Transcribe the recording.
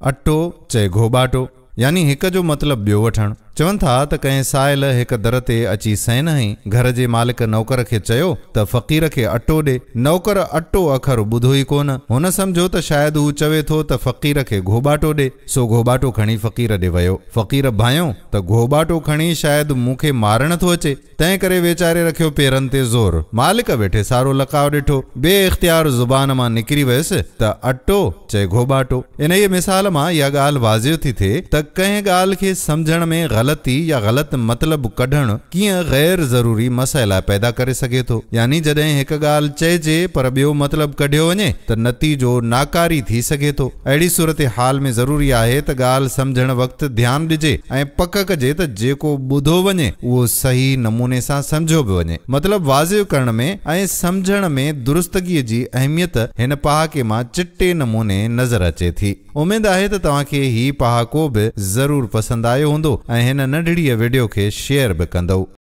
اٽو چئي گهوٻاٽو، يعني هڪ جو مطلب ٻيو وٺڻ. چون ٿا ته ڪنهن سائل هڪ در تي اچي سئن هنئي. گهر جي مالڪ نوڪر کي چيو ته فقير کي اٽو ڏي. نوڪر اٽو اکر ٻڌو ئي ڪونه. هن سمجهيو ته شايد هو چوي ٿو ته فقير کي گهوٻاٽو ڏي. سو گهوٻاٽو کڻي فقير ڏي ويو. فقير ڀانيو ته گهوٻاٽو کڻي شايد مون کي مارڻ ٿو اچي. تنهن ڪري ويچاري رکيو پيرن تي زور. مالڪ ويٺي سارو لقاء ڏٺو. بي اختيار زبان مان نڪري ويس ته اٽو چئي گهوٻاٽو. انهيء مثال مان اها ڳالهه واضح ٿي ٿئي ته ڪنهن ڳالهه کي سمجهڻ ۾ غلطي يا غلط مطلب ڪڍڻ ڪيئن غير ضروري مسئلا پيدا ڪري سگهي ٿو. يعني جڏهن هڪ ڳالهه چئجي پر ٻيو مطلب ڪڍيو وڃي ته نتيجو ناڪاري ٿي سگهي ٿو. اهڙي صورتحال ۾ ضروري آهي ته ڳالهه سمجهڻ وقت ڌيان ڏجي ۽ پڪ ڪجي ته جيڪو ٻڌو وڃي اهو صحيح نموني سان سمجهيو به وڃي. مطلب واضح ڪرڻ ۾ ۽ سمجهڻ ۾ درستگيء جي اهميت هن پهاڪي مان چٽي نموني نظر اچي ٿي. اميد آهي ته توهان کي هي پهاڪو به ضرور پسند آيو هوندو ۽ هن ننڍڙيء وڊيو کي شيئر به ڪندؤ.